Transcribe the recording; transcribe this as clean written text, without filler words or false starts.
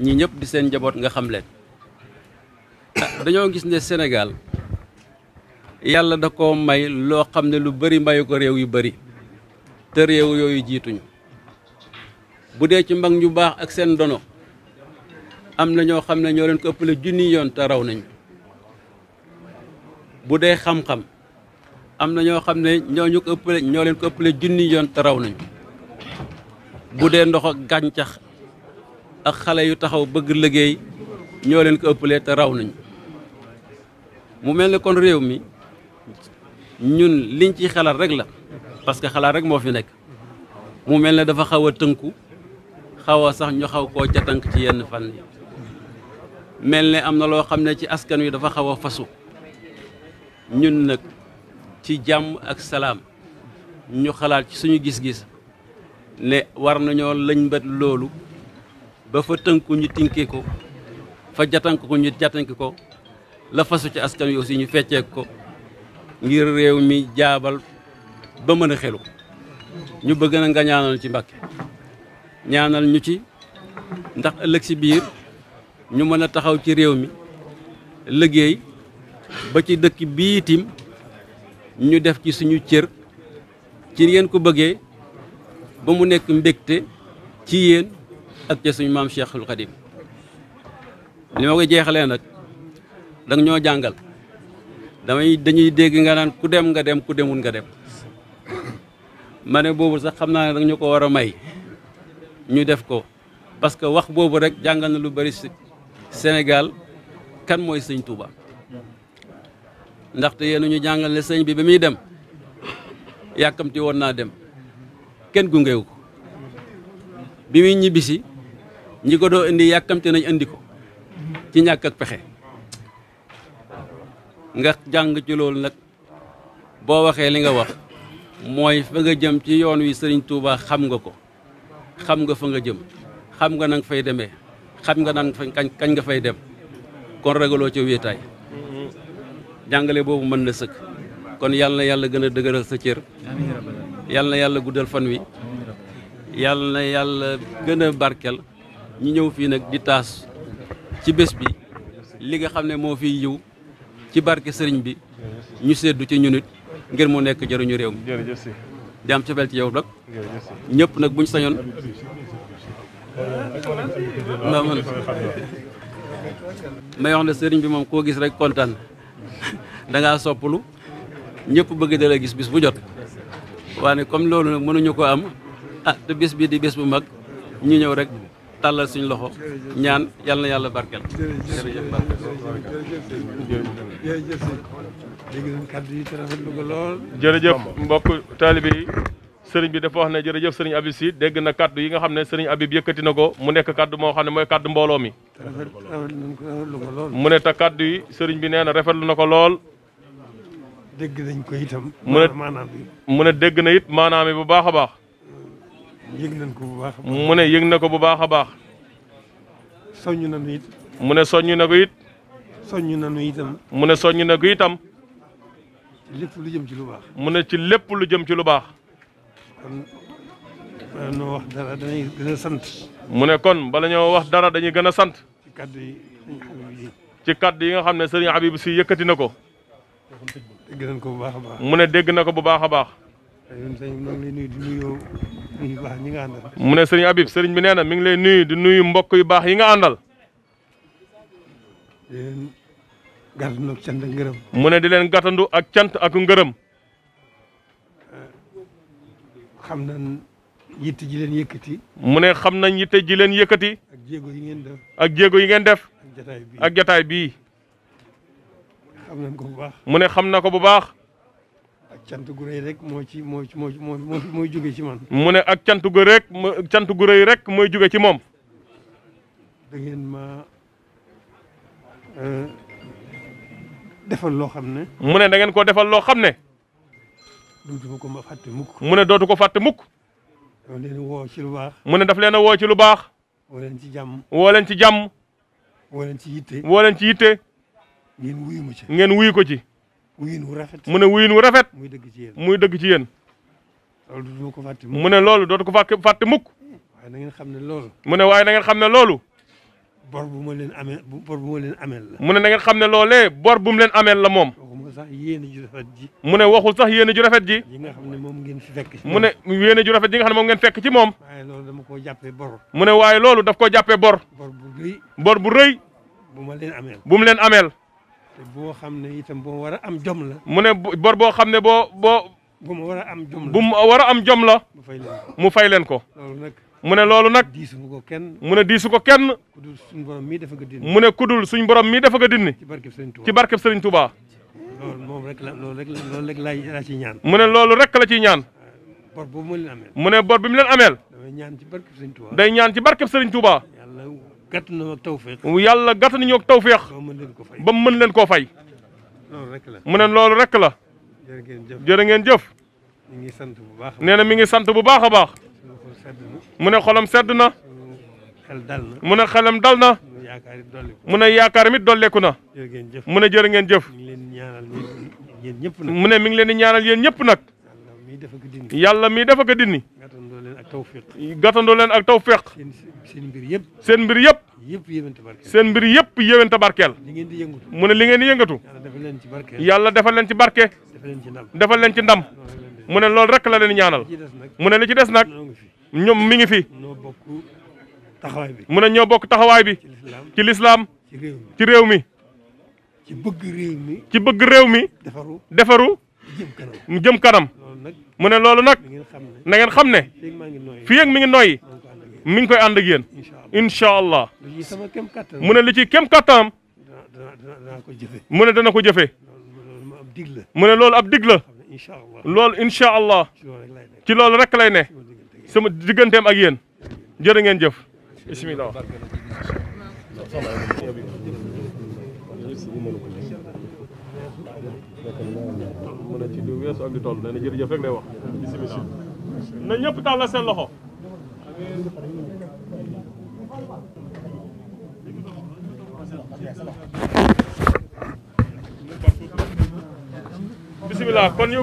ñi ñëpp di seen njaboot nga xam leen dañoo gis ne Sénégal yàlla da ko may loo xam ne lu bari mayu ko réew yu bari te réew yooyu jiituñu bu dee ci mag ñu baax ak seen dono am na ñoo xam ne ñoo leen ko ëppale junni yoon te raw nañu bu dee xam-xam am na ñoo xam ne ñoo leen ko ëppale junni yoon te raw nañu bu dee ndox ak gàncax ak xale yu taxaw bëgg liggéey ñoo leen ko ëppalee te raw nañu mu mel ne kon réew mi ñun liñ ci xalaat rek la parce que xalaat rek moo fi nekk mu mel ne dafa xaw a tënku xaw a sax ñu xaw koo ca tënk ci yenn fànn yi mel ne am na loo xam ne ci askan wi dafa xaw a fasu ñun nag ci jàmm ak salaam ñu xalaat ci suñu gis-gis ne war nañoo lëñbët loolu ba fa tënku ñu tinke ko fa jatank ko ñu jatank ko la fasu ci askan wi aussi ñu fecceek ko ngir réew mi jaabal ba mën a xelu ñu bëgg na nga ñaanal ci Mbàkke ñaanal ñu ci ndax ëllëg si biir ñu mën a taxaw ci réew mi liggéey ba ci dëkk bii itam ñu def ci suñu cër ci ngeen ko bëggee ba mu nekk mbégte ci yéen ak ca suñu maam Cheikhul Khadim li ma ko jeexalee nag danga ñoo jàngal dañuy dégg nga naan ku dem nga dem ku demul nga dem ma ne boobu sax xam naa ne danga ñu ko war a may ñu def ko parce que wax boobu rek jàngal na lu bari Sénégal kan mooy sëñ Touba ndaxte yéen ñu jàngal ne sëñ bi ba muy dem yàkkamti woon naa dem kenn gungeewu ko bi muy ñibbisi ñi ko doo indi yàkkamti nañ indi ko ci ñàkk ak pexe nga jàng ci loolu nag boo waxee li nga wax mooy fa nga jëm ci yoon wi sëriñ Touba xam nga ko xam nga fa nga jëm xam nga nang fay demee xam nga nang kañ nga fay dem kon ragaloo ca wéetaay jàngale boobu mën na sëkk kon yàlla na yàlla gën a dëgëral sa cër yàlla na yàlla guddal fan wi yàlla na yàlla gën a barkel ñu ñëw fii nag di taas ci bés bi li nga xam ne moo fiy yiw ci barke sëriñ bi ñu seddu ci ñunit ngir mu nekk jëriñu réew mi di am cofeel ci yow nag ñëpp nag buñ sañoon may wax ne sëriñ bi moom koo gis rek kontaan da ngaa soppalu ñëpp bëgg da la gis bis bu jot waane comme loolu nag mënuñu ko am te bés bi di bés bu mag ñu ñëw rek tàllal suñ loxo ñaan yàlla na yàlla barkeel jërëjëf barkeel dégg nañ kàddu yi te rafetlu ko lool. jërëjëf mbokk taalibe yi sëriñ bi dafa wax ne jërëjëf sëriñ Habib Sy dégg na kàddu yi nga xam ne sëriñ Habib yëkkati na ko mu nekk kàddu moo xam ne mooy kàddu mbooloo mi. rafetlu ko lool. mu ne te kàddu yi sëriñ bi nee na rafetlu na ko lool. dégg nañ ko itam. maanaam bi mu ne dégg na it maanaam bu baax a baax. yëg nañ ko bu baax a baax. mu ne yëg na ko bu baax a baax. soññ nañu it. mu ne soññ na ko it. soññ nañu itam. mu ne soññ na ko itam. ci lépp lu jëm ci lu baax. mu ne ci lépp lu jëm ci lu baax. kon bala ñoo wax dara dañuy gën a sant. mu ne kon bala ñoo wax dara dañuy gën a sant. ci kàddu yi ci kàddu yi nga xam ne sëriñ Habib Sy yëkkati na ko. dégg nañ ko bu baax a baax. mu ne dégg na ko bu baax a baax. mu ne sëriñ Habib sëriñ bi nee na mi ngi lay nuyu di nuyu mbokk yu baax yi nga àndal. di leen gàttandu ak cant ak ngërëm. mu ne di leen gàttandu ak cant ak ngërëm. xam nañ yitte ji leen yëkkati. mu ne xam nañ yitte ji leen yëkkati. ak jéego yi ngeen def. ak jéego yi ngeen def. ak jataay bii. xam nañ ko bu baax. mu ne xam na ko bu baax. ak cant gu rëy rek mooy jóge ci man. mu ne ak cant gu rek cant gu rëy rek mooy jóge ci moom. da ngeen ma defal loo xam ne. mu ne da ngeen ko defal loo xam ne. dootu ko ma fàtte mukk. mu ne dootu ko fàtte mukk. daf leen woo ci lu baax. mu ne daf leen a woo ci lu baax. woo leen ci jàmm. woo leen ci jàmm. woo leen ci yitte. woo leen ci yitte. ngeen wuyu ma ci. ngeen wuyu ko ci. wuyin wu rafet. mu ne wuyin wu rafet. muy dëgg ci yéen. muy dëgg ci yéen. loolu dootu ko fàtte mukk. mu ne loolu dootu ko fàtte mukk. waaye na ngeen xam ne loolu. mu ne waaye na ngeen xam ne loolu. bor bu ma leen amee bor bu ma leen ameel la. mu ne na ngeen xam ne loolee bor bu mu leen ameel la moom. waxuma sax yéene ju rafet ji. mu ne waxul sax yéene ju rafet ji. yi nga xam ne moom ngeen fi fekk. mu ne yéene ju rafet ji nga xam ne moom ngeen fekk ci moom. waaye loolu dama koo jàppee bor. mu ne waaye loolu daf koo jàppee bor. bor bu rëy. bor bu rëy. bu ma leen ameel. bu mu leen ameel. te boo xam ne itam boo war a am jom la. mu ne bor boo xam ne bu ma war a am jom la. bu mu war a am jom la. mu fay leen ko. mu fay leen ko. loolu nag. mu ne loolu nag. diisu ko kenn. mu ne diisu ko kenn. ku dul suñu borom mii dafa ko dindi. mu ne kudul suñ borom mii dafa ko dindi. ci barkeb Sëriñ Tuubaa. ci barkeb Sëriñ Tuubaa. loolu moom rek la loolu rek laa ci ñaan. mu ne loolu rek la ciy ñaan. bor boobu ma leen ameel. mu ne bor bi mu leen ameel. damay ñaan ci barkeb Sëriñ Tuubaa. day ñaan ci barkeb Sëriñ Tuubaa. yàlla gàtt na ak tawfeex. yàlla gàtt nañu ak tawfeex. ba mën leen ko fay. ba mu mën leen koo fay. loolu rek la. mu ne loolu rek la. jërë ngeen jëf. jërë ngeen jëf. ñu ngi sant bu baax. nee na mi ngi sant bu baax a baax. suñu xol sedd na. mu ne xolam sedd na. suñu xel dal na. mu ne xelam dal na. suñu yaakaar it dolli ko. mu ne yaakaar mit dolleeku na. jërë ngeen jëf. mu ne jërë ngeen jëf. ñu ngi leen di ñaanal yéen ñëpp nag. mu ne mi ngi leen di ñaanal yéen ñëpp nag. yàlla mii dafa ko dindi. yàlla mii dafa ko dindi. gàttandoo leen ak tawfeex. gàttandoo leen ak tawfeex. seen mbir yëpp. seen mbir yëpp. yëpp yéwante barkeel. seen mbir yëpp yéwante barkeel. li ngeen di yëngatu. mu ne li ngeen di yëngatu. yàlla defal leen ci barkeel. yàlla defal leen ci barke. defal leen ci ndam. defal leen ci ndam. mu ne loolu rek la leen ñaanal. ci des nag. mu ne li ci des nag noo ngi fi. ñoom mi ngi fi. noo bokk taxawaay bi. mu ne ñoo bokk taxawaay bi. ci lislaam. ci lislaam. ci réew mi. ci réew mi. ci bëgg réew mi. ci bëgg réew mi. defaru. defaru. jëm kanam. mu jëm kanam. loolu nag. mu ne loolu nag. da ngeen xam ne. na ngeen xam ne. léegi maa ngi nooyi. fii ak mi ngi noyyi. maa ngi ko ànd ak yéen. mi ngi koy ànd ak yéen. incha allah. incha allah. lu ci sama kem kattan. mu ne li ci kem kattanam. danaa ko jëfe. mu ne dana ko jëfee. loolu ma am dig la. mu ne loolu ab dig la. xam ne incha allah. loolu incha allah. ci loolu rek lay nekk. ci loolu rek lay ne. sama digganteem ak yéen. jërë ngeen jëf. bisimilah. mu ne ci lu weesu ak di toll nee na jërëjëf rek lay wax. bisimilah. na ñëpp tàllal seen loxo. bisimilah kon ñu